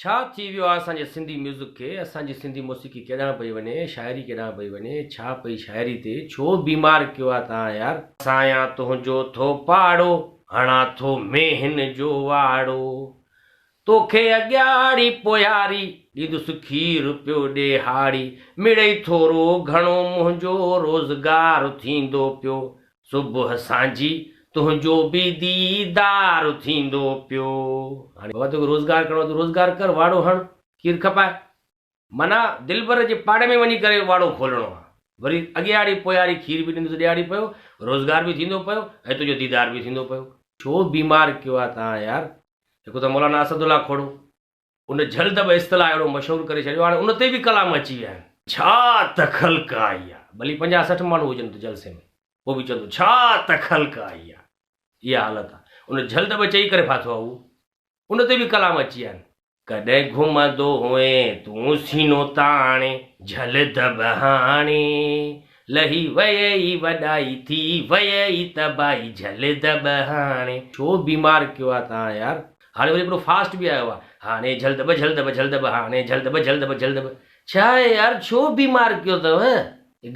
ڇا ٿي ويو آ اسان جي سنڌي ميوزڪ کي، اسان جي سنڌي موسيقي ڪيڏانهن پئي وڃي، شاعري ڪيڏانهن پئي وڃي، ڇا پئي شاعري تي، ڇو بيمار ڪيو آ توهان يار. سايان تنهنجو ٿو پاڙو، هڻان ٿو مينهن جو واڙو، توکي اڳياڙي پوياري، ڏيندس کير پيو ڏيهاڙي، مڙئي ٿورو گهڻو منهنجو روزگار ٿيندو پيو، صبح سانجهي تنهنجو به ديدار ٿيندو پيو. هاڻي بابا توکي روزگار ڪرڻو آهي ته روزگار ڪر، واڙو هڻ، کير کپاء. معنيٰ دلبر جي پاڙي ۾ وڃي ڪري واڙو کولڻو آهي. وري اڳياڙي پوياڙي کير به ڏيندس ڏيهاڙي پيو، روزگار به ٿيندو پيو ۽ تنهنجو ديدار به ٿيندو پيو. ڇو بيمار ڪيو آهي توهان يار. هڪ ته مولانا اسدالله کوڙو ان جھل دٻ اصطلاح اهڙو مشهور ڪري ڇڏيو هاڻي ان تي به ڪلام اچي ويا آهن. ڇا ته خلق آئي آ. ڀلي پنجاهه 60 ماڻهو هجن ته جلسي ۾ پوء به چوندو ڇا ته خلق آئي آ. اها حالت آ. ان جھل دٻ چئي ڪري ڦاٿو آ اهو. ان تي به ڪلام اچي ويا آهن. ڪڏهن گهمندو هئين تون سينو تاڻي جھل دٻ هاڻي لهي ويئي وڏائي ٿي ويئي تباهي جھل دٻ هاڻي. ڇو بيمار ڪيو آ توهان يار. هاڻي وري هڪڙو فاسٽ به آيو آ هاڻي جھل دٻ جھل دٻ جھل دٻ هاڻي جھل دٻ جھل دٻ جھل دٻ ڇا آهي يار ڇو بيمار ڪيو اٿو هي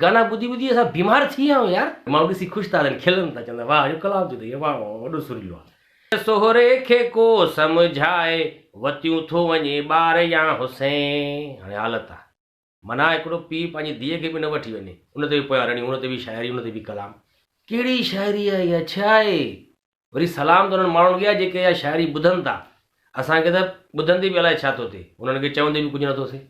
گانا ٻڌي ٻڌي اسان بيمار ٿي ويا آهيون يار. ماڻهو ڏسي خوش ٿا ٿين کلن ٿا چون ٿا واهه اهو ڪلام چيو اٿئي واهه واهه وڏو سريلو آ. سهري کي ڪو سمجهائي وتيون ٿو وڃي ٻار يا حسين هاڻي حالت آ معنيٰ هڪڙو پيء پنهنجي ڌيء کي به نه وٺي وڃي ان تي به پويان رڙيون ان تي به شاعري ان تي به ڪلام. ڪهڙي شاعري آهي اها ڇا آهي وري سلام ته انهن ماڻهن کي آهي جيڪي اها شاعري ٻڌن ٿا. اسان کي ته ٻڌندي به الائي ڇا ٿو ٿئي. انهن کي چوندي به ڪجهه نٿو ٿئي.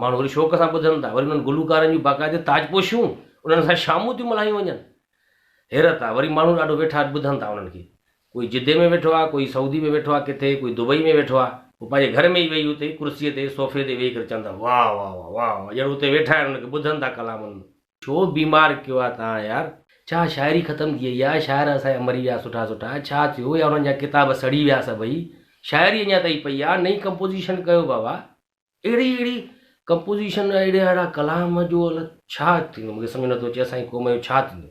ماڻهو وري شوق سان ٻڌن ٿا. وري انهن گلوڪارن جون باقاعدي تاجپوشيون، انهن سان شامون ٿيون ملهايون وڃن. حيرت آهي. وري ماڻهو ڏاڍو ويٺا ٻڌن ٿا انهن کي. ڪوئي جدي ۾ ويٺو آهي، ڪوئي سعودي ۾ ويٺو آهي ڪٿي، ڪوئي دبئي ۾ ويٺو آهي. هو پنهنجي گهر ۾ ئي ويهي اتي ڪرسيء تي، صوفي تي ويهي ڪري چون ٿا واهه واهه واهه واهه واهه ڄڻ اتي ويٺا آهن انهن کي ٻڌن ٿا ڪلام انهن. ڇو بيمار ڪيو آ توهان يار. ڇا شاعري ختم ٿي وئي آ شاعر اسان جا مري ويا سٺا سٺا ڇا ٿيو يا انهن جا ڪتاب سڙي ويا سڀئي شاعري اڃا تائين پئي آ نئين ڪمپوزيشن ڪيو بابا اهڙي اهڙي ڪمپوزيشن اهڙا اهڙا ڪلام جو الائي ڇا ٿيندو مونکي سمجهه نٿو اچي اسان جي قوم جو ڇا ٿيندو.